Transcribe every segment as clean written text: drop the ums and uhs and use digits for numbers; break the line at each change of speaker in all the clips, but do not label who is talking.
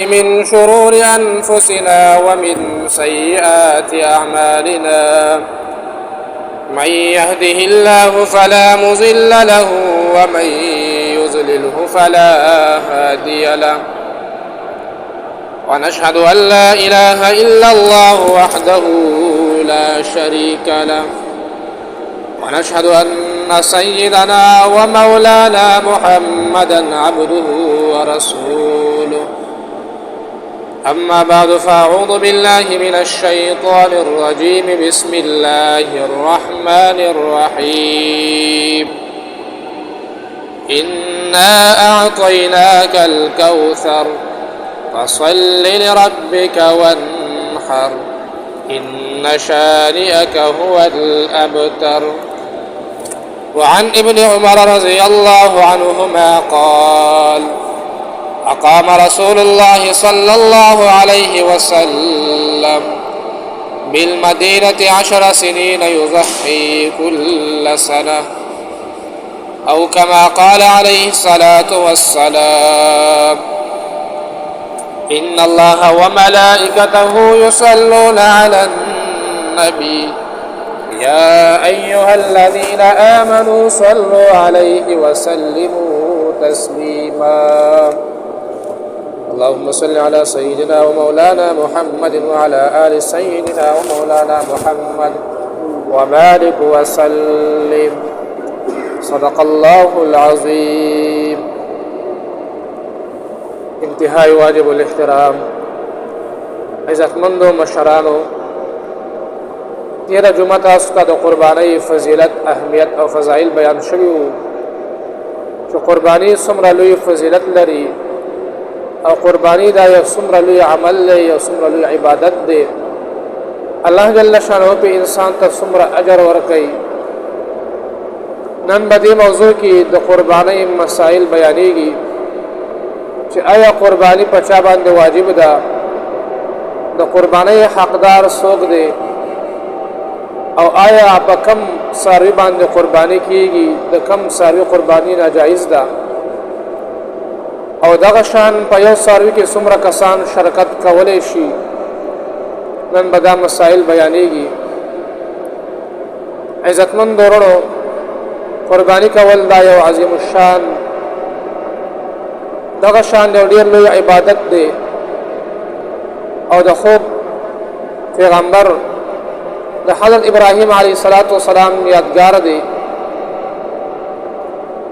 من شرور أنفسنا ومن سيئات أعمالنا، من يهده الله فلا مضل له ومن يضلله فلا هادي له، ونشهد أن لا إله إلا الله وحده لا شريك له، ونشهد أن سيدنا ومولانا محمدا عبده ورسوله. أما بعد، فأعوذ بالله من الشيطان الرجيم. بسم الله الرحمن الرحيم. إنا أعطيناك الكوثر فصل لربك وانحر إن شانئك هو الأبتر. وعن ابن عمر رضي الله عنهما قال: أقام رسول الله صلى الله عليه وسلم بالمدينة 10 سنين يضحي كل سنة، أو كما قال عليه الصلاة والسلام. إن الله وملائكته يصلون على النبي، يا أيها الذين آمنوا صلوا عليه وسلموا تسليما. اللهم صل على سيدنا ومولانا محمد وعلى آل سيدنا ومولانا محمد وبارك وسلم. صدق الله العظيم. انتهائی واجب الاحترام عزتمندو مشرانو، تیره جمعه تاسو ته د قربانۍ فضیلت، اهمیت او فضایل بیان شوي وو چې قرباني څومره لوی فضیلت لري او قرباني دا یو څومره لوی عمل دی، یو څومره لوی عبادت دی. الله جل شانه په انسان ته څومره اجر ورکوي. نن به دې موضوع کې د قربانۍ مسائل بیانېږي چې آیا قرباني په چا باندې واجب ده، د قربانۍ حقدار څوک دی او آیا په کم څاروي باندې قرباني کیږي، د کم څاروي قرباني ناجایز ده او دغه شان په یو څاروي کې څومره کسان شرکت کولی شي. نن به دا مسائل بیانېږي. عزتمند ورونو، قرباني کول دا یو عظیم الشان دغه شان یو ډیر لوی عبادت دی او د خوب پیغمبر د حضرت ابراهیم علیه الصلاۃ والسلام یادګار دی.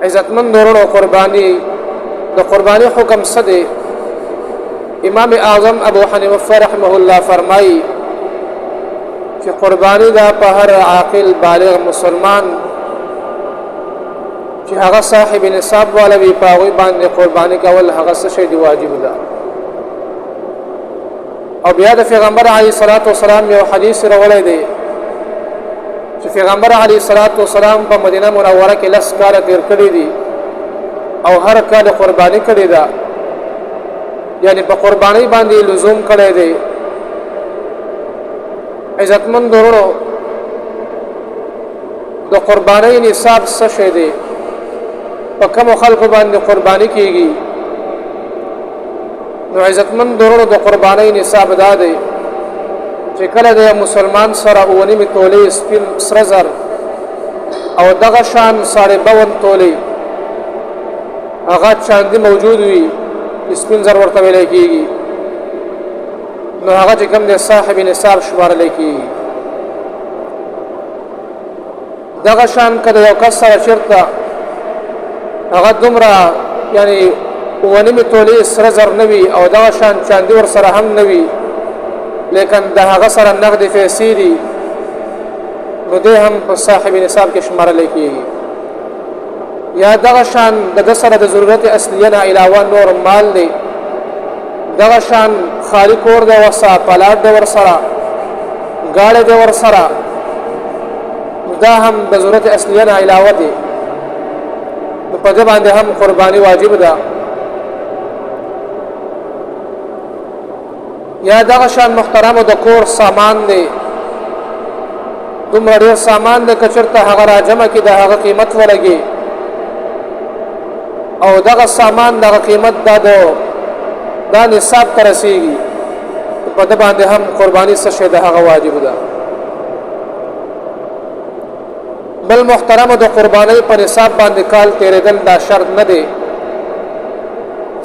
عزتمند ورونو، قرباني، د قرباني حکم څه دی؟ امام اعظم ابو حنیفه رحمه الله فرمایي چې قرباني دا په هر عاقل بالغ مسلمان چې هغه صاحب نصاب والا وي، په هغوی باندې قرباني کول هغه څه شی دی؟ واجب ده. او بیا د پیغمبر علی صلوات و سلام یو حدیث راوړی دی چې پیغمبر علی صلوات و سلام په مدینه منوره کې 10 کاله تیر کړی دي او هر کال قرباني کړې ده، یعنی په قرباني باندې لزوم کړی دی. عزتمند ورونو، د قربانۍ نصاب څه شی دی؟ په کوم خلکو باندې قرباني کیږي؟ نو عزتمند ورونو، د قربانۍ نصاب دا دی چې کله د مسلمان سره 7.5 تولې سپین سره زر او دغه شان 52.5 تولې هغه چاندي موجود وي، سپین زر ورته ویل کېږي، نو هغه چې کوم دی صاحب نصاب شمارل کېږي. دغه شان که د یو کس سره چېرته هغه دومره، یعنی 7.5 تولې سره زر نه وي او دغه شان چاندي ورسره هم نه وي، لیکن د هغه سره نغدې پیسې دي، نو دی هم په صاحب نصاب کې شمارل کېږي. یا دغه شان د ده سره د ضرورت اصلیه نه علاوه نور مال دی، دغه شان خالي کور دی ورسره، پلاټ دی ورسره، ګاډی دی ورسره، دا هم د ضرورت اصلیه نه علاوه دی، نو په دې باندې هم قرباني واجب ده. یا دغه شان محترم د کور سامان دی، دومره ډېر سامان دی که چېرته هغه راجمع کړي د هغه قیمت ولګي او دغه سامان دغه قیمت دا د دا نصاب ته رسیږي، په ده باندې هم قرباني څه شی ده؟ هغه واجب ده. بل محترم، د قربانۍ په نصاب باندې کال تیرېدل دا شرط نه دی.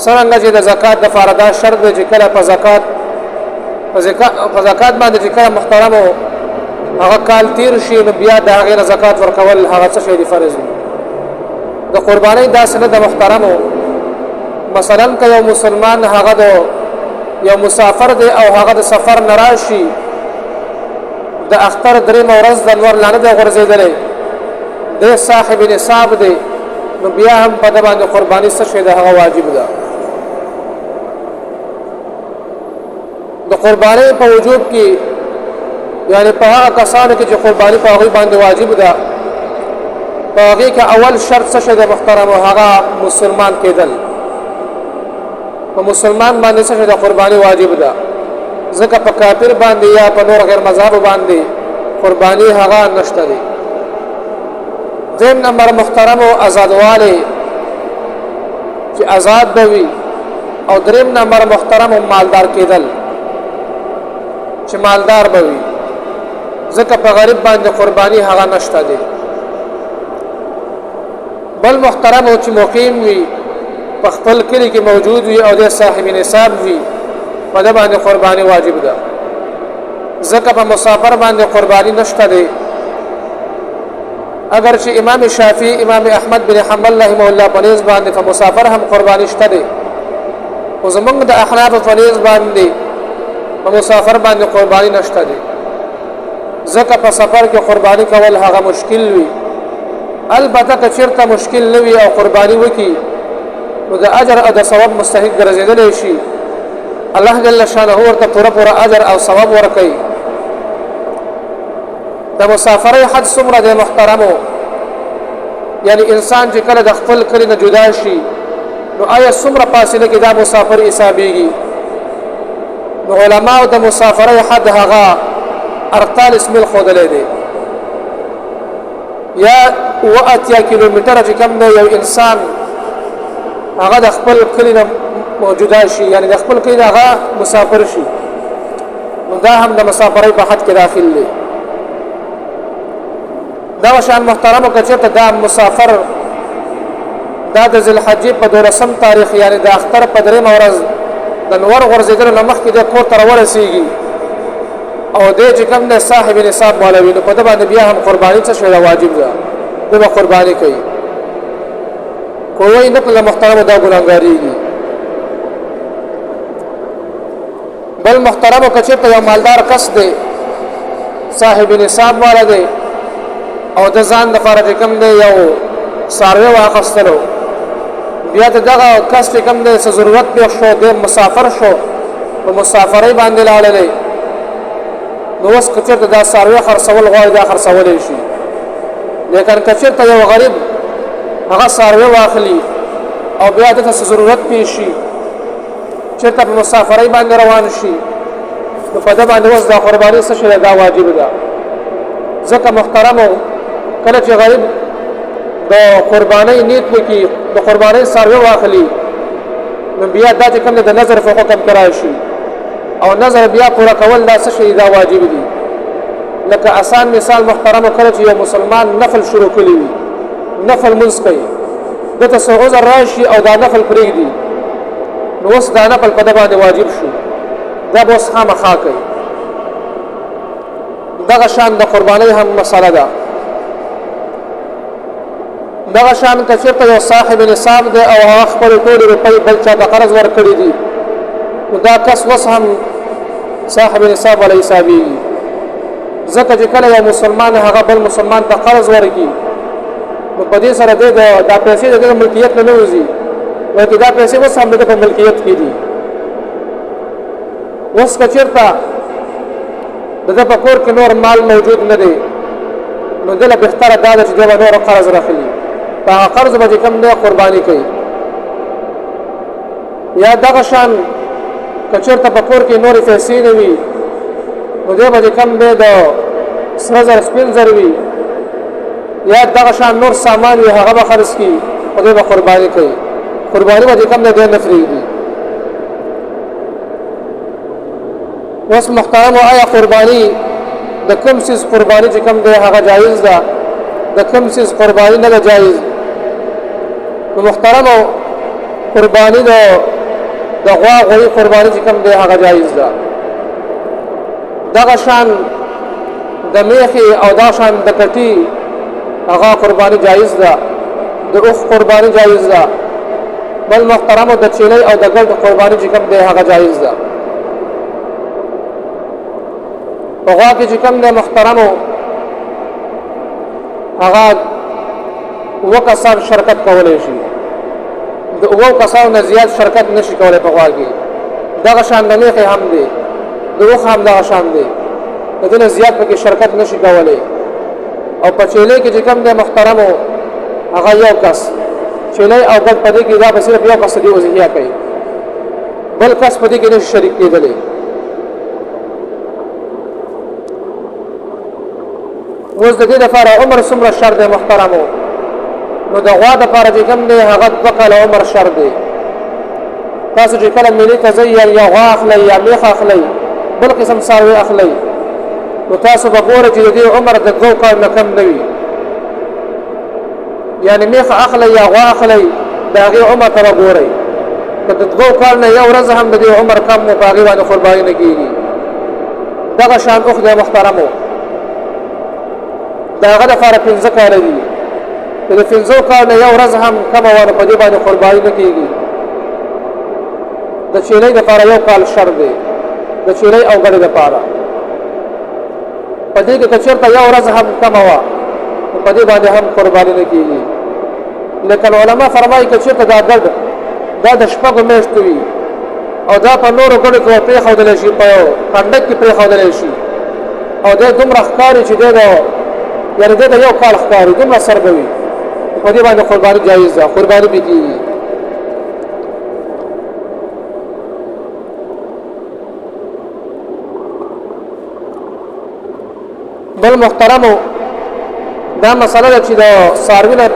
څرنګه چې د زکات د فاره دا شرط دی چې کله په زکات باندې چې کله محترم هغه کال تیر شي، نو بیا د هغې نه زکات ورکول هغه څه شی دی؟ فرض دی. د قربانۍ داسې نه د محترمو. مثلا که یو مسلمان هغه د یو مسافر دی او هغه د سفر نه راشي، د اختر درېیمه ورځ د نور لا نه دی غورځېدلی دی، صاحب نصاب دی، نو بیا هم په ده باندې قرباني څه شی ده؟ هغه واجب ده. د قربانۍ په وجوب کې، یعنی په هغه کسانو کې چې قرباني په هغوی باندې واجب ده، په هغې کې اول شرط څه شی دی محترم؟ هغه مسلمان کېدل. په مسلمان باندې څه شی د قرباني واجب ده، ځکه په کافر باندې یا په نور غیر مذهب باندې قرباني هغه نشته دی. دویم نمبر محترم، آزادواله، چې آزاد به وي. او دریم نمبر محترم، مالدار کېدل، چې مالدار به وي، ځکه په غریب باندې قرباني هغه نشته دی. بل محترم، چې مقیم وي، په خپل کلي کې موجود وي او د صاحب نصاب وي، په ده باندې قرباني واجب ده، ځکه په مسافر باندې قرباني نشته دی. اگر چې امام شافعي، امام احمد بن حنبل رحمه الله په نزد باندې په مسافر هم قرباني شته دی، خو زمونږ د احناف په نزد باندې په مسافر باندې قرباني نشته دی، ځکه په سفر کې قرباني کول هغه مشکل وي. البته که چېرته مشکل نه وي او قرباني وکړي، نو د اجر او د ثواب مستحق ګرځېدلی شي. الله جل شانه ورته پوره پوره اجر او ثواب ورکوي. د مسافرۍ حد څومره دی محترمو؟ یعنی انسان چې کله د خپل کلي نه جدا شي، نو آیا څومره فاصله کې دا مسافر حسابېږي؟ نو علماو د مسافرۍ حد هغه 48 میل ښودلی دی، یا 87 کیلومتره، چې کوم دی یو انسان هغه د خپل کلي نه موجوده شي، یعنی د خپل کلي نه هغه مسافر شي، نو دا هم د مسافرۍ په حد کې داخل دی. دا شان محترمو، که چېرته دا مسافر دا د ذوالحجې په 12 تاریخ، یعنی د اختر په درېیمه ورځ د نور غورځېدلو نه مخکې د کور ته راورسېږي او دی چې کوم دی صاحب نصاب والا وي، نو په ده باندې بیا هم قرباني څه شوې ده؟ واجب ده. دی به قرباني کوي. که وایي نه کړله محترمو، دا ګناهګارېږي. بل محترمو، که چېرته یو مالدار کس دی، صاحب نصاب والا دی او د ځان دپاره چې کوم دی یو څاروی واخیستلو، بیا د دغه کس چې کوم دی څه ضرورت پېښ شو، دی مسافر شو، په مسافرۍ باندې لاړلی، نو اوس که چېرته دا څاروی خرڅول غواړي، دا خرڅولی شي. لیکن که چېرته یو غریب هغه څاروی واخلي او بیا دته څه ضرورت پېښ شي، چېرته په مسافرۍ باندې روان شي، نو په ده باندې اوس دا قرباني څه شی ده؟ دا واجب ده. ځکه محترمو، کله چې غریب د قربانۍ نیت وکړي، د قربانۍ څاروی واخلي، نو بیا دا چې کوم د نظر په حکم کې راشي او نظر بیا پوره کول دا څه شی؟ دا واجب دي. لکه اسان مثال محترمو، کله چې یو مسلمان نفل شروع کړي وي، نفل لمونځ کوي، دته څه عذر راشي او دا نفل پرېږدي، نو اوس دا نفل په ده باندې واجب شو، دا به اوس خامخا کوي. دغه شان د قربانۍ هم مسله ده. دغه شان که چېرته یو صاحب نصاب دی او هغه خپلې ټولې روپۍ بل چا ته قرض ورکړي دي، نو دا کس اوس هم صاحب نصاب والا حسابېږي، ځکه چې کله یو مسلمان هغه بل مسلمان ته قرض ورکړي، نو په دې سره دی دا پیسې د ده ملکیت نه نه وځي، بلکې دا پیسې اوس هم د ده په ملکیت کې دي. اوس که چېرته د ده په کور کې نور مال موجود نه دی، نو ده له بهتره دا ده چې دی به نور قرض راخلي، په هغه قرض به چې کوم دی قرباني کوي. یا دغه شان که چېرته په کور کې نورې پیسې نه وي، نو دی به چې کوم دی د سره زر، سپین زر وي یا دغه شان نور سامان وي، هغه به خرڅ کړي، خو دی به قرباني کوي. قرباني به چې کوم دی دی نه پرېږدي. اوس محترم، آیا قرباني د کوم څیز قرباني چې کوم دی هغه جایز ده، د کوم څیز قرباني نه ده جایز؟ نو محترم، قرباني د غوا غوړي قرباني چې کوم دی هغه جایز ده. دغه شان د میخې او دا شان د کټي هغه قرباني جایز ده، د اوښ قرباني جایز ده. بل محترم، د چیلۍ او د ګډ قرباني چې کوم دی هغه جایز ده. په غوا کې چې کوم دی محترمو هغه اووه کسان شرکت کولی شي، د اوو کسانو نه زیات شرکت نشي کولی په غوا کې. دغه شان د میخې هم دی، د اوښ هم دغه شان دی، د دې نه زیات پکې شرکت نشي کولی. او په چیلۍ کې چې کوم دی محترمو هغه یو کس چیلۍ او ګډ په دې کې دا به صرف یو کس دی اضحیه کوي، بل کس په دې کې نشي شریک کېدلی. اوس د دې لپاره عمر څومره شرط دی محترمو؟ نو د غوا دپاره چې کوم دی هغه 2 کاله عمر شرط دی. تاسو چې کله میلې ته ځئ یا غوا اخلئ یا میخه اخلئ، بل قسم څاروي اخلئ، نو تاسو به ګورئ چې د دې عمر د 2 کالو نه کم نه وي. یعنې میخه اخلئ یا غوا اخلئ، د هغې عمر ته به ګورئ، که د 2 کال نه یو ورځ هم د دې عمر کم و، په هغې باندې قرباني نه کېږي. دغه شان اوښ دی محترمو، د هغه دپاره 5 کاله دي، که د 5 کالو نه یو ورځ هم کمه وه نو په دې باندې قرباني نه کېږي. د چیلۍ دپاره یو کال شرط دی، د چیلۍ او ګډې دپاره. په دې کې که چېرته یو ورځ هم کمه وه نو په دې باندې هم قرباني نه کېږي. لیکن علما فرمایي که چېرته دا ګډ دا د 6 میاشتو وي او دا په نورو ګډو کې ورپرېښودلی شي، په کنډک کې پرېښودلی شي، او دی دومره ښکاري چې دی د یعنې دی د یو کال ښکاري، دومره سر به وي، په دې باندې قرباني جایز ده، قرباني پرې کېږي. بل محترمو، دا مسله ده چې د څاروي نه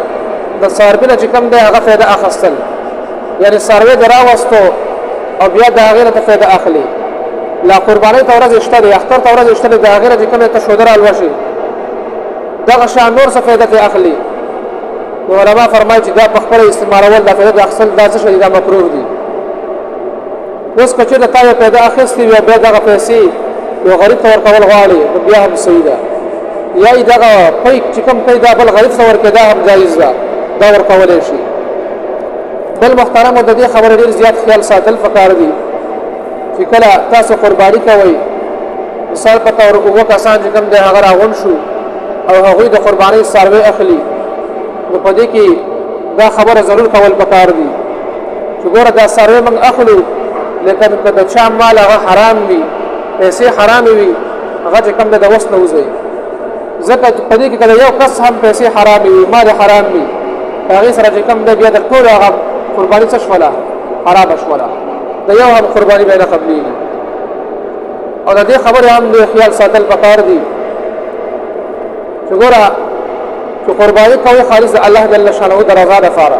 د څاروي نه چې کوم دی هغه فایده اخیستل، یعنې څاروی د راوستو او بیا د هغې نه ته فایده اخلي، لا قربانۍ ته ورځ شته دی، اختر ته ورځ شته دی، د هغې نه چې کوم دی ته شوده رالوشي، دغه شان نور څه فایده ترې اخلي. نو علما فرمایي چې دا په خپله استعمالول، دا فایده د اخیستل دا څه شی دي؟ دا مکروه دي. اوس که چېرته تا یو پیدا اخیستې وي او بیا دغه پیسې یو غریب ته ورکول غواړي نو بیا هم صحیح ده، یا یې دغه پی چې کوم کوي دا بل غریب ته ورکړي دا هم جایز ده، دا ورکولی شي. بل محترمو، د دې خبرې ډېر زیات خیال ساتل پکار دي چې کله تاسو قرباني کوئ، مثال په طور اووه کسان چې کوم دی هغه راغونډ شو او هغوی د قربانۍ څاروی اخلي، نو په دې کې دا خبره ضرور کول پکار دي چې ګوره دا څاروی موږ اخلو، لیکن که د چا مال هغه حرام وي، پیسې حرامې وي، هغه چې کوم دی د وس نه وځي. ځکه په دې کې که د یو کس هم پیسې حرامې وي، مال حرام وي، هغې سره چې کوم دی بیا د ټولو هغه قرباني څه شوله؟ حرامه شوله، د یو هم قرباني بیا نه قبلېږي. او د دې خبرې هم ډېر خیال ساتل پکار دي چې ګوره چې قرباني کوي خالص د الله جل شانه د رضا لپاره،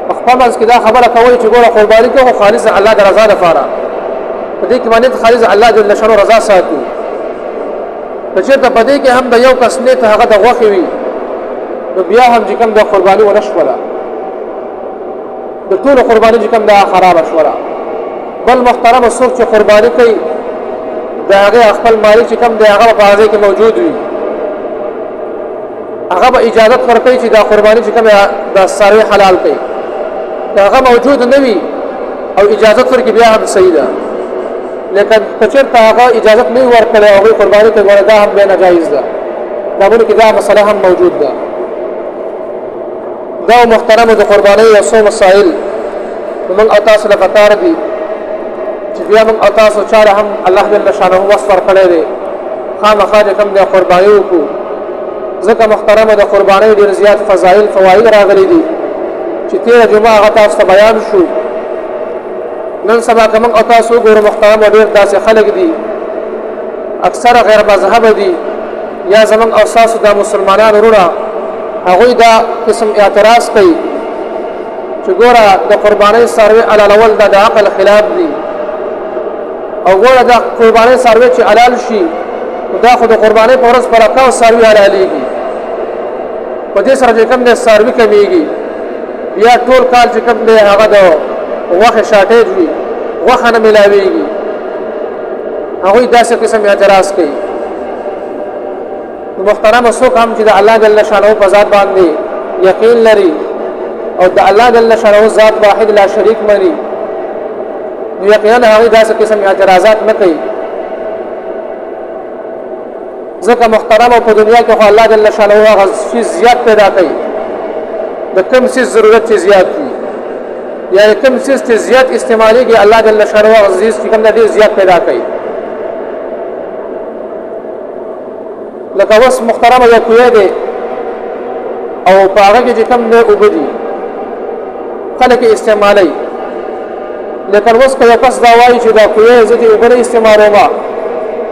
په خپل منځ کې دا خبره کوي چې ګوره قرباني کوو خالص د الله د رضا لپاره، په دې کې باندې خالص الله جل شانه رضا ساتو. که چېرته په دې کې هم د یو کس نیت هغه د غوښې وي نو بیا هم چې کوم د قرباني ونه شوله، د ټولو قرباني چې کوم ده خرابه شوله. بل محترم، څوک چې قرباني کوي د هغې خپل مالک چې کوم دی هغه په هغې کې موجود وي، هغه به اجازت ورکوي چې دا قرباني چې کوم د څاروي حلال کوي. که هغه موجود نه وي او اجازت ورکړي بیا هم صحیح ده، لیکن که چېرته هغه اجازت نه وي ورکړی او هغوی قرباني کوي، ګوره دا هم بیا ناجایز ده. دا مونږ کې دا مسله هم موجود ده. دا محترمو د قربانۍ یو څو مسایل موږ او تاسو له پکار دي چې بیا موږ او تاسو چاره هم الله جل شانه وس ورکړی دی، خامخا چې کوم دی قرباني وکړو. ځکه محترمه د قربانۍ ډېر زیات فضایل فواید راغلي دي چې تېره جمعه هغه تاسو ته بیان شو. نن سبا که موږ او تاسو وګورو محترمه ډېر داسې خلک دي، اکثره غیر مذهبه دي، یا زموږ او ستاسو دا مسلمانان وروڼه، هغوی دا قسم اعتراض کوي چې ګوره د قربانۍ څاروي حلالول دا د عقل خلاف دي. او ګوره دا قربانۍ څاروی چې حلال شي، نو دا خو د قربانۍ په ورځ په لکاو څاروي حلالېږي. په دې سره چې کوم دی څاروي کمېږي، بیا ټول کال چې کوم دی هغه د غوښې شارټیج وي، غوښه نه میلاویږي. هغوی داسې قسم اعتراض کوي. نو محترم څوک هم چې د الله جل شانه په ذات باندې یقین لري او د الله جل شانه ذات واحد لا شریک مني، نو یقینا هغوی داسې قسم اعتراضات نه کوي. ځکه محترم په دنیا کې خو الله جل شانه هغه څیز زیات پیدا کوي د کوم څیز ضرورت چې زیات وي، یعنی کوم څیز چې زیات استعمالېږي الله جل شانه هغه څیز چې کوم ډېر زیات پیدا کوي. لکه اوس محترم یو کوی دی او په هغه کې چې کوم دی اوبه دي، خلک یې استعمالوي. لیکن اوس که یو کس دا وایي چې دا کوی زه دې اوبه نه استعمالوم،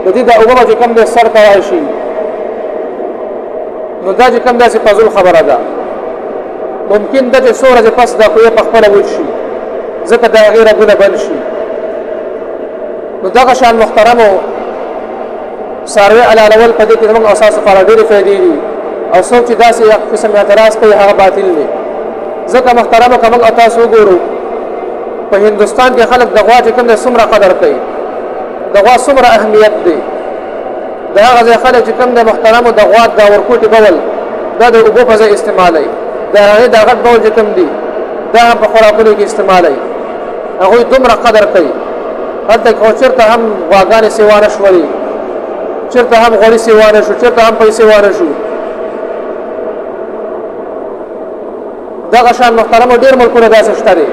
د دې دا اوبه به چې کوم دی سر ته راشي، نو دا چې کوم داسې فضول خبره ده. ممکن ده چې څو ورځې پس دا کوی په خپله وچ شي، ځکه د هغې رګونه بند شي. نو دغه شان محترمو څاروی حلالول په دې کې زموږ اساس لپاره ډېرې فایدې دي، او څوک چې داسې قسم اعتراض کوي هغه باطل دی. ځکه محترمو که موږ او تاسو وګورو په هندوستان کې خلک د غوا چې کوم دی څومره قدر کوي، د غوا څومره اهمیت دی. د هغه ځای خلک چې کوم دی محترمو د غوا د ورکوټي بول دا د اوبو په ځای استعمالوي، د هغې دا غټ بول چې کوم دی دا هم په خوراکونو کې استعمالوي. هغوی دومره قدر کوي. هلته خو چېرته هم غواګانې سیوا نه شولې، چېرته هم غوړي سیوا نه شو، چېرته هم پیسې وانه شو. دغه شان محترمو ډېر ملکونه داسې شته دي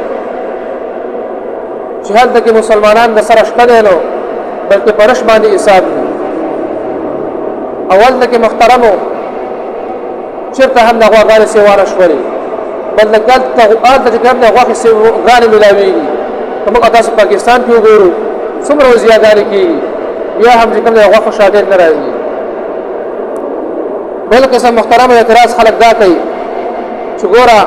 چې هلته کې مسلمانان د سره شته دی نو بلکې په رش باندې حساب دي. او هلته کې محترمو چېرته هم د غواګانې سیوا نه شولې، بلکې هلته چې کوم د غوښې ګانې میلاویږي. که موږ تاسو پاکستان کې وګورو څومره وزیاګانې کېږي، بیا هم چې کوم د غوښو شارټیج نه راځي. بل قسم محترم اعتراض خلک دا کوي چې ګوره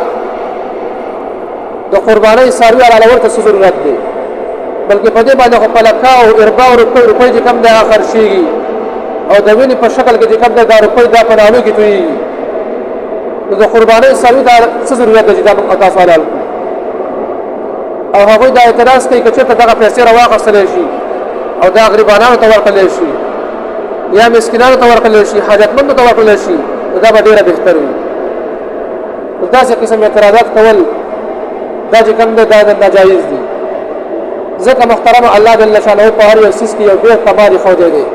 د قربانۍ څاروي حلالول ته څه ضرورت دی، بلکې په دې باندې خو په لکه او اربا او روپۍ چې کوم دی هغه خرڅېږي، او د وینې په شکل کې چې کوم دی دا روپۍ دا په نالو کې تویېږي. نو د قربانۍ څاروي ته څه ضرورت دی چې دا موږ تاسو حلال کړو؟ او هغوی دا اعتراض کوي که چېرته دغه پیسې راواخیستلی شي او دا غریبانانو ته ورکړلی شي یا مسکینانو ته ورکړلی شي، حاجتمندو ته ورکړلی شي، نو دا به ډېره بهتر وي. نو داسې قسم اعتراضات کول دا چې کوم دی دا ناجایز دي. ځکه محترم الله جل شانه په هر یو څیز کې یو ډېر کمال ښودی دی.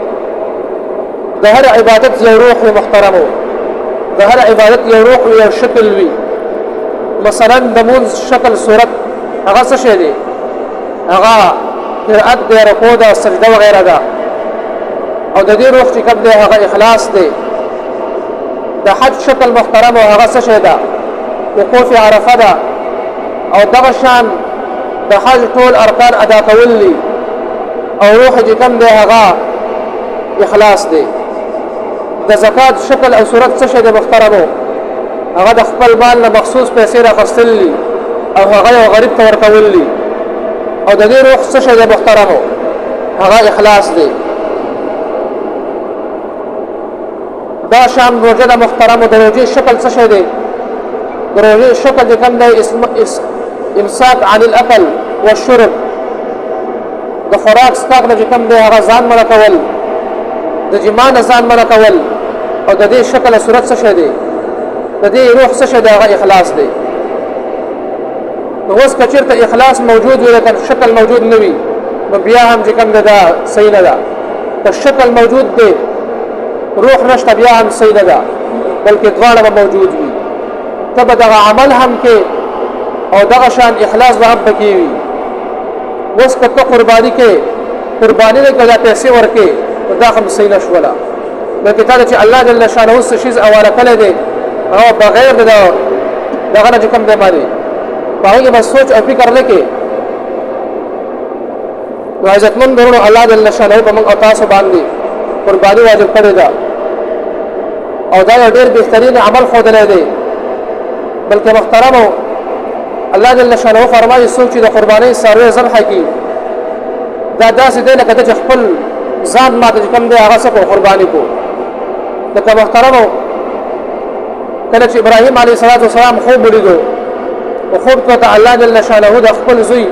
د هر عبادت یو روح وي محترمو، د هر عبادت یو روح وي، یو شکل وي. مثلا د مونځ شکل صورت هغه څه شی دی؟ هغه قرأت دی، رکوع ده، سجده وغیره ده. او د دې روح چې کوم دی هغه اخلاص دی. د حج شکل محترم او هغه څه شی ده؟ وقوف عرفه ده. او دغه شان د حج ټول ارکان ادا کول دي، او روح چې کوم دی هغه اخلاص دی. د زکات شکل او صورت څه شی دی محترمو؟ هغه د خپل مال نه مخصوص پیسې راخستل دي او هغه یو غریب ته ورکول دي. او د دې روح څه شی دی محترمو؟ هغه اخلاص دی. دا شان روژه د محترمو، د روژې شکل څه شی دی؟ د روژې شکل چې کوم دی امساک عن الاکل والشرب، د خوراک څښاک نه چې کوم دی هغه ځان منع کول، د جما نه ځان منع کول. او د دې شکل صورت څه شی دی؟ د دې روح څه شی دی؟ هغه اخلاص دی. نو اوس که چېرته اخلاص موجود وي لیکن شکل موجود نه وي، نو بیا هم چې کوم دی دا صحیح نه ده. که شکل موجود دی روح نشته بیا هم صحیح نه ده، بلکې دواړه به موجود وي. ته به دغه عمل هم کې او دغه شان اخلاص به هم پکې وي. اوس که ته قرباني کې، قرباني نه که دا پیسې ورکې، نو دا هم صحیح نه شوله. بلکې تا ته چې الله جل شانه څه شیز حواله کړی دی هغه بغیر د دغه نه چې کوم دی باندې په هغې کې به سوچ او فکر نه کې. نو عزتمند ورونو، الله جل شانه په موږ او تاسو باندې قرباني واجب کړې ده، او دا یو ډېر بهترین عمل ښودلی دی. بلکې محترمو الله جل شانه فرمایي څوک چې د قربانۍ څاروی ذبح کړي دا داسې دی لکه چې خپل ځان ماته چې کوم دی هغه څه کو قرباني کو. لکه محترمو، کله چې ابراهیم علیه السلام خوب ولیدو او خوب کې ته الله جل شانه د خپل زوی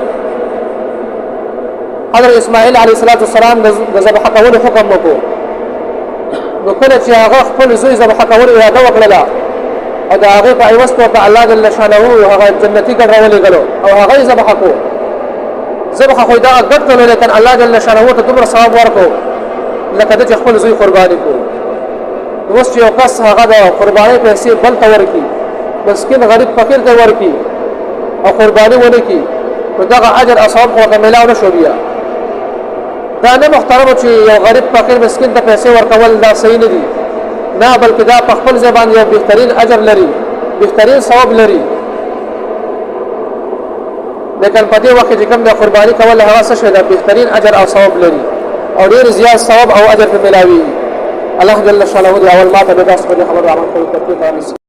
حضرت اسماعیل علیه السلام د ذبح کولو حکم وکړو، نو کله چې هغه خپل زوی ذبح کولو اراده وکړله او د هغې په عوض ورته الله جل شانه هغه جنتي ګډ راولېږلو او هغه یې ذبح کړو. ذبح خو یې دغه ګډ کړو، لیکن الله جل شانه ته دومره ثواب ورکړو لکه ده چې خپل زوی قرباني کړو. اوس چې یو کس هغه د قربانۍ پیسې بل ته ورکړي، مسکین غریب فقیر ته ورکړي او قرباني ونه کړي، نو دغه اجر او ثواب خو ورته میلاو نه شو. بیا دا نه محترم چې یو غریب فقیر مسکین ته پیسې ورکول دا صحیح نه دي، نه، بلکې دا په خپل ځای باندې یو بهترین اجر لري، بهترین ثواب لري، لیکن په دې وخت کې کوم د قرباني کول هغه څه شی ده، بهترین اجر او ثواب لري او ډېر زیات ثواب او اجر په ملاوي. الله جل شانه دې اول ماته به تاسو په دې خبرو عمل کوي توفیق.